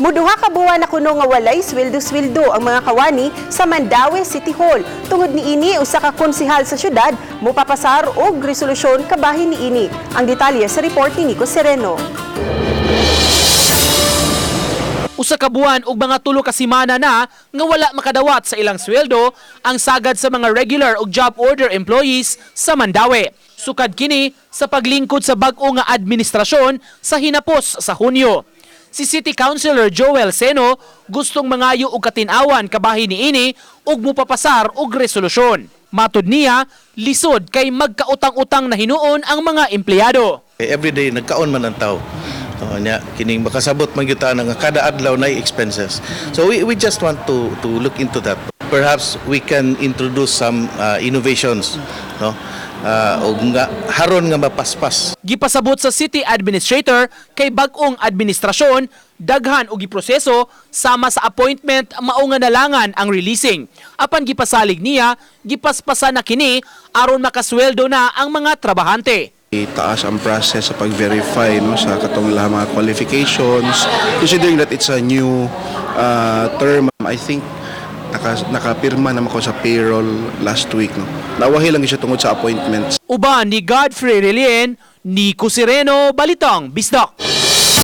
Muduha ka buwan na kuno nga walay sweldo-sweldo ang mga kawani sa Mandaue City Hall. Tungod niini, usa ka konsehal sa syudad mopapasar og resolusyon kabahin niini. Ang detalye sa report ni Nico Sereno. Usa ka buwan ug mga 3 ka semana na nga wala makadawat sa ilang sweldo ang sagad sa mga regular ug job order employees sa Mandaue. Sukad kini sa paglingkod sa bag-o nga administrasyon sa hinapos sa Hunyo. Si City Councilor Joel Seno gustong mangayo og katin-awan kabahin niini ug mupapasar og resolusyon. Matud niya, lisod kay magkautang-utang na hinuon ang mga empleyado. Every day nagkaon man ang tao. Oh, nya kining makasabot man gyud ta nga kada adlaw na expenses. So we just want to look into that. Perhaps we can introduce some innovations, no? Og nga haron nga mapaspas. Gipasabot sa city administrator kay bag-ong administrasyon daghan og giproseso sama sa appointment, mao nga nalangan ang releasing. Apan gipasalig niya, gipaspasan na kini aron makasweldo na ang mga trabahante. Itaas ang process sa pag-verify, no, sa katong lahat mga qualifications, considering that it's a new term. I think nakapirma naman ko sa payroll last week, no. Nawahi lang siya tungod sa appointments. Uban ni Godfrey Relien, Nico Sereno, Balitang Bisdak.